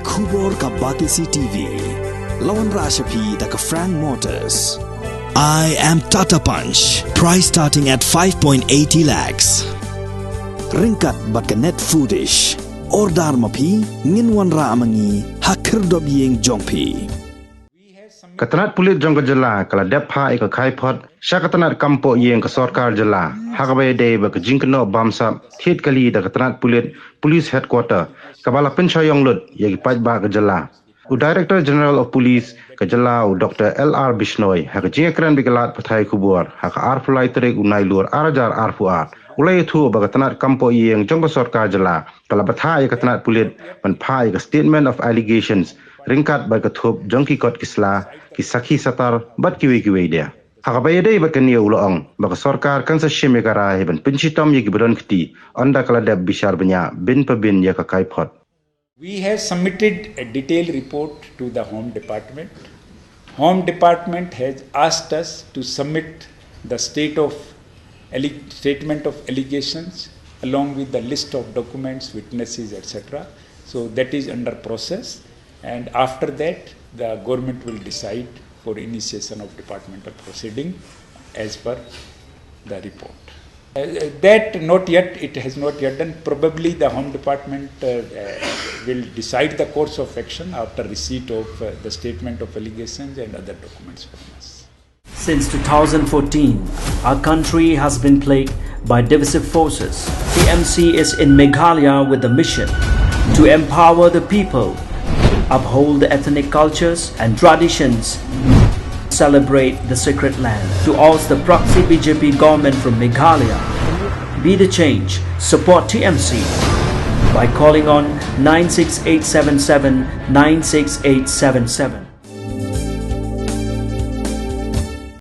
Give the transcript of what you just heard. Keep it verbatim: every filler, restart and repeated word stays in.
Khubor ka Batesi T V. La wanrah sha phi da ka Frank Motors. I am Tata Punch. Price starting at five point eighty lakhs. Ryngkat bad ka Net Foodish. Order ma phi, ngin wanrah ma ngi ha khyrdop ïing jong phi. Ka tnat pulit jong ka jylla ka la dep phah ïa ka kaiphod sha ka tnat kam poh ïing ka sorkar jylla, ha kaba ïadei bad ka jingkynnoh bamsap thied kali da ka tnat pulit, Police Headquarter, kaba la pynshai ïong lut ïa ki paidbah ka jylla. U Director General of Police ka jylla, u Doctor L R Bishnoi, ha ka jingïakren bad ki lad pathai khubor ha ka arphew lai tarik u Nailur ar hajar arphew ar, u la ïathuh ba ka tnat kam poh ïing jong ka sorkar jylla ka la bthah ïa ka tnat pulit ban phah ïa ka Statement of Allegations ryngkat bad ka thup jong ki kot ki sla, ki sakhi satar bad kiwei kiwei de. Ha kaba ïadei bad kane, u la ong ba ka sorkar kan sa shim ïa ka rai ban pynshitom ïa kiba don kti, ynda ka la dep bishar bniah bin pa bin ïa ka kaiphod. We have submitted a detailed report to the Home Department. Home Department has asked us to submit the state of alleg- statement of allegations along with the list of documents, witnesses, et cetera. So that is under process, and after that, the government will decide for initiation of departmental proceeding as per the report. Uh, that not yet, it has not yet done. Probably the Home Department uh, uh, will decide the course of action after receipt of uh, the statement of allegations and other documents from us. Since two thousand fourteen, our country has been plagued by divisive forces. T M C is in Meghalaya with the mission to empower the people, uphold the ethnic cultures and traditions, celebrate the sacred land. To oust the proxy B J P government from Meghalaya, be the change, support T M C by calling on nine six eight seven seven nine six eight seven seven.